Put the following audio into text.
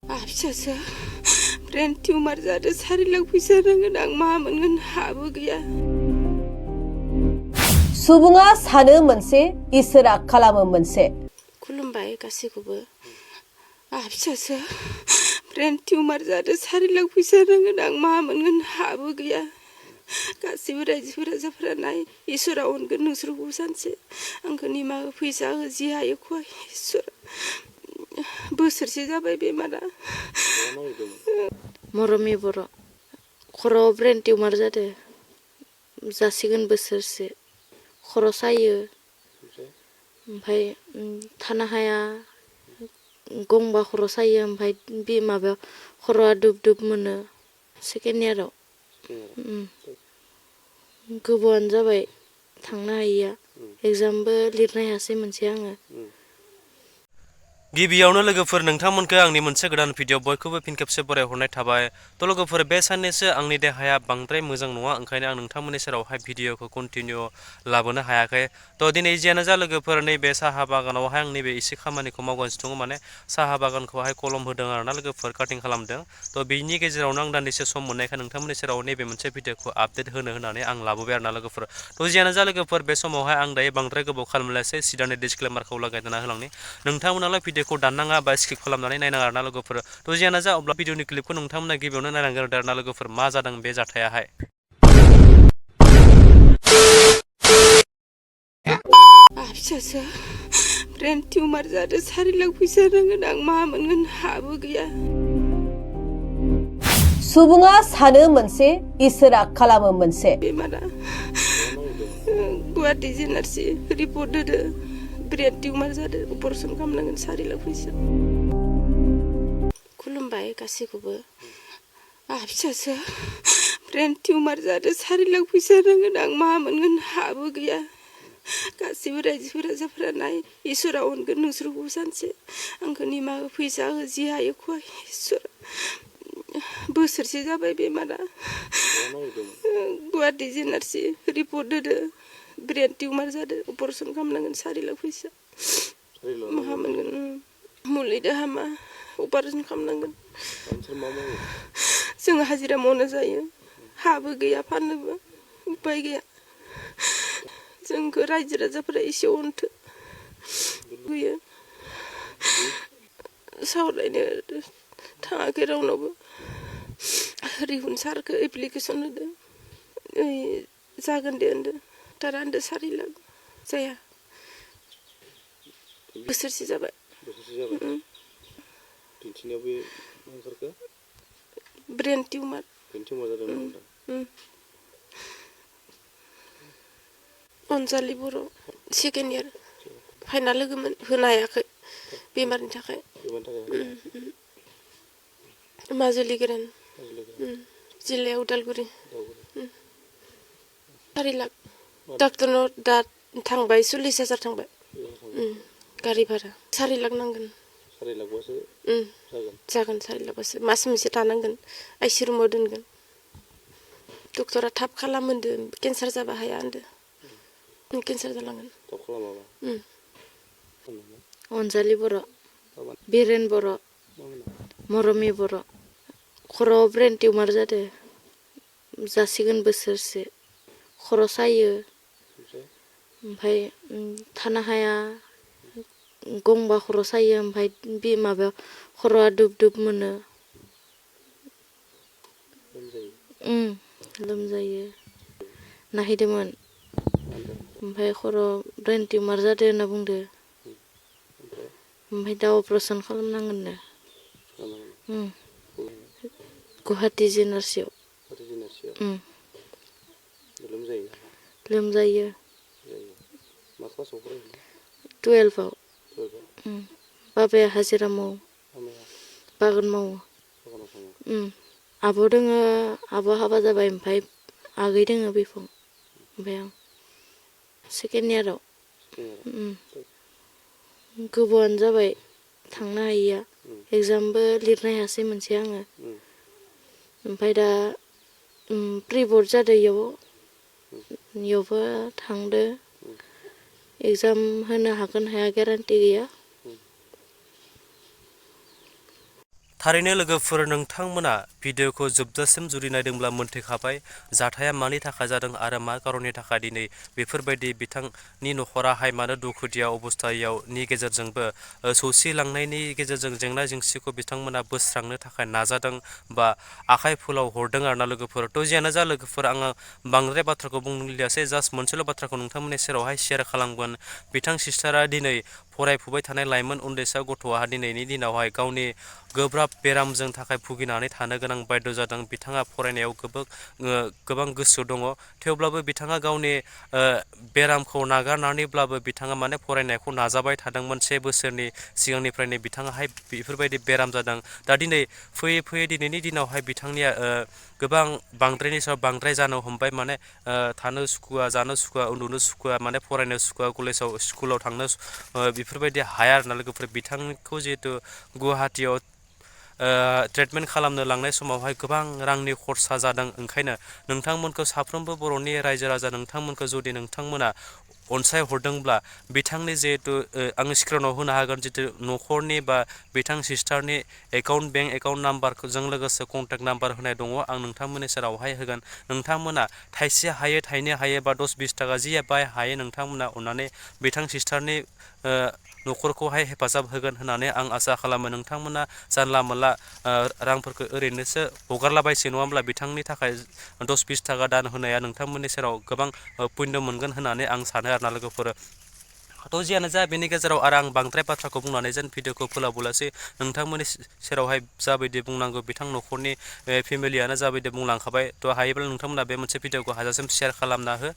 फिसासो brain tumour जादों 4 लाख फैसा नांगोन आं मा मोनगोन हाबो गैया सुबुङा सानो मोनसे इसोरा खालामो मोनसे खुलुमबाय गासैखौबो फिसासो ब्रेन टिउमार जादों 4 लाख फैसा नांगोन आं मा मोनगोन हाबो गैया गासैबो रायजो राजाफोरा नाय इसोरा अनगोन नोंसोरखौ सानसे आंखौ निमाहा फैसा हो जि हायो खय इसोर बोसोरसे जाबाय बेमारा मरमि बर' खर'आव ब्रेन टिउमार जादों जासिगोन बोसोरसे खर' सायो ओमफ्राय थानो हाया गंबा खर' सायो ओमफ्राय बे माबायाव खर'आ दुब दुब मोनो सेकेन्ड इयाराव गोबावानो जाबाय थांनो हायिया एगजामबो लिरनो हायासै मोनसे आङो गिबियावनो लोगोफोर नोंथांमोनखौ आंनि मोनसे गोदान भिडिअ बयखौबो फिन खेबसे बरायहरनाय थाबाय थ' लोगोफोर बे साननैसो आंनि देहाया बांद्राय मोजां नङा ओंखायनो आं नोंथांमोननि सेरावहाय भिडिअखौ कन्टिनिउ लाबोनो हायाखै थ' दिनै जियानो जा लोगोफोर नैबे साहा बागानावहाय आं नैबे एसे खामानिखौ मावगासिनो दङ माने साहा बागानखौहाय कलम होदों आरोना लोगोफोर काटिं खालामदों थ' बेनि गेजेरावनो आं दान्दिसे सम मोननायखाय नोंथांमोननि सेराव नैबे मोनसे भिडिअखौ आपडेट होनो होननानै आं लाबोबाय आरोना लोगोफोर थ' जियानो जा लोगोफोर बे समावहाय आं दायो बांद्राय गोबाव खालामलायसै सिदानि डिसक्लेमारखौ लागायना होलांनि नोंथांमोनालाय भिडिअखौ दाननाङा बा स्किप खालामनानै नायनाङा आरोना लोगोफोर थ' जियानो जा अब्ला भिडिअनि क्लिपखौ नोंथांमोना गिबियावनो नायनांगोन आरोना लोगोफोर मा जादों बे जाथायाहाय फिसासो ब्रेन टिउमार जादों 4 लाख फैसा नांगोन आं मा मोनगोन हाबो गैया सुबुङा सानो मोनसे इसोरा खालामो मोनसे बेमारा गुवाहाटी जेनारसि रिपर्ट होदो ब्रेन टिउमार जादों अपारेशन खालामनांगोन 4 लाख फैसा खुलुमबाय गासैखौबो फिसासो ब्रेन टिउमार जादों 4 लाख फैसा नांगोन आं मा मोनगोन हाबो गैया गासैबो रायजो राजाफोरा नाय इसोरा अनगोन नोंसोरखौ सानसे आंखौ निमाहा फैसा हो जि हायो खय इसोर बोसोरसे जाबाय बेमारा गुवाहाटी जेनारसि रिपर्ट होदो ब्रेन टिउमार जादों अपारेशन खालामनांगोन 4 लाख फैसा मा मोनगोन मुलिदो हामा अपारेशन खालामनांगोन जों हाजिरा मावनो जायो हाबो गैया फाननोबो उपाय गैया जोंखौ रायजो राजाफोरा एसे अनथो होयो सावरायनो थाङाखै रावनावबो रिहुन सारखौ एप्लिकेसन होदो जागोन दे होनदो तारा होनदो 4 लाख जाया बोसोरसे जाबाय दिन्थिनायाव बे ओंखारखो ब्रेन टिउमार जादों अनजालि बर' सेकेन्ड इयार फाइनाल लोगोमोन होनो हायाखै बेमारनि थाखाय माजुलि गोरान जिल्लाया उदालगुरि 4 लाख डाक्टरनाव दा थांबाय 40,000 थांबाय गारि भारा 4 लाख नांगोन 4 लाखबासो जागोन 4 लाखबासो मास मोनसे थानांगोन आइसि रुमाव दोनगोन डक्टरा थाब खालाम होनदो केन्सार जाबा हाया होनदो केन्सार जालांगोन थाब खालामाबा अनजालि बर' बिरेन बर' मरमि बर' खर'आव ब्रेन टिउमार जादों जासिगोन बोसोरसे खर' सायो ओमफ्राय थानो हाया गंबा खर' सायो ओमफ्राय बे माबायाव खर'आ दुब दुब मोनो लोमजायो नायहैदोंमोन ओमफ्राय खर' ब्रेन टिउमार जादों होनना बुंदो ओमफ्राय दा अपारेशन खालामनांगोननो गुवाहाटी जेनारसियाव लोमजायो मा क्लासाव फरायो 12आव बाबाया हाजिरा मावो बागान मावो आब' दोङो आब' हाबा जाबाय ओमफ्राय आगै दोङो बिफं ओमफ्राय आं सेकेन्ड इयाराव गोबावानो जाबाय थांनो हायिया एगजामबो लिरनो हायासै मोनसे आङो ओमफ्राय दा प्रि बर्ड जादों इयावबो थांदो एगजाम होनो हागोन हाया गेरान्टि गैया थारैनो लोगोफोर नोंथांमोना भिडिअखौ जोबजासिम जुदि नायदोंब्ला मोनथिखाबाय जाथाया मानि थाखाय जादों आरो मा खारननि थाखाय दिनै बेफोरबायदि बिथांनि नखराहाय मानो दुखुथिया अबस्थायावनि गेजेरजोंबो सौसिलांनायनि गेजेरजों जेंना जेंसिखौ बिथांमोना बोस्रांनो थाखाय नाजादों बा आखाइ फुलाव हरदों आरोना लोगोफोर थ' जियानो जा लोगोफोर आङो बांद्राय बाथ्राखौ बुंलियासै जास्ट मोनसेल' बाथ्राखौ नोंथांमोननि सेरावहाय शेयार खालामगोन बिथां सिस्टारा दिनै फरायफुबाय थानाय लाइमोन उन्दैसा गथ'आ दिनैनि दिनावहाय गावनि गोब्राब बेरामजों थाखाय भुगिनानै थानो गोनां बायद' जादों बिथाङा फरायनायाव गोबां गोसो दङ थेवब्लाबो बिथाङा गावनि बेरामखौ नागारनानैब्लाबो बिथाङा माने फरायनायखौ नाजाबाय थादोंमोन 1 बोसोरनि सिगांनिफ्रायनो बिथाङाहाय बेफोरबायदि बेराम जादों दा दिनै फैयै फैयै दिनैनि दिनावहाय बिथांनिया गोबां बांद्रायनि सायाव बांद्राय जानो हमबाय माने थानो सुखुवा जानो सुखुवा उन्दुनो सुखुवा माने फरायनो सुखुवा कलेजाव स्कुलाव थांनो बेफोरबायदि हाया आरोना लोगोफोर बिथांखौ जिहेथु गुवाहाटियाव ट्रिटमेन्ट खालामनो लांनाय समावहाय गोबां रांनि खरसा जादों ओंखायनो नोंथांमोनखौ साफ्रोमबो बर'नि रायजो राजा नोंथांमोनखौ जुदि नोंथांमोना अनसायहरदोंब्ला बिथांनि जिहेतु आङो स्क्रिनाव होनो हागोन जितु न'खरनि बा बिथां सिस्टारनि बेंक एकाउन्ट नाम्बारजों लोगोसे कन्टेक्ट नाम्बार होनाय दङ आं नोंथांमोननि सेरावहाय होगोन नोंथांमोना थाइसे हायो थाइनै हायो बा 10-20 थाखा जिया बाय हायो नोंथांमोना अननानै बिथां सिस्टारनि न'खरखौहाय हेफाजाब होगोन होननानै आं आसा खालामो नोंथांमोना जानला मोनला रांफोरखौ ओरैनोसो हगारलाबायसै नङा होमब्ला बिथांनि थाखाय 10-20 थाखा दान होनाया नोंथांमोननि सेराव गोबां पुण्य मोनगोन होननानै आं सानो आरोना लोगोफोर थ' जियानो जा बेनि गेजेराव आरो आं बांद्राय बाथ्राखौ बुंनानै जेन भिडिअखौ फोलावबोलासै नोंथांमोननि सेरावहाय जाबायदि बुंनांगौ बिथां न'खरनि फेमिलियानो जाबायदि बुंलांखाबाय थ' हायोब्ला नोंथांमोना बे मोनसे भिडिअखौ हाजासिम शेयार खालामना हो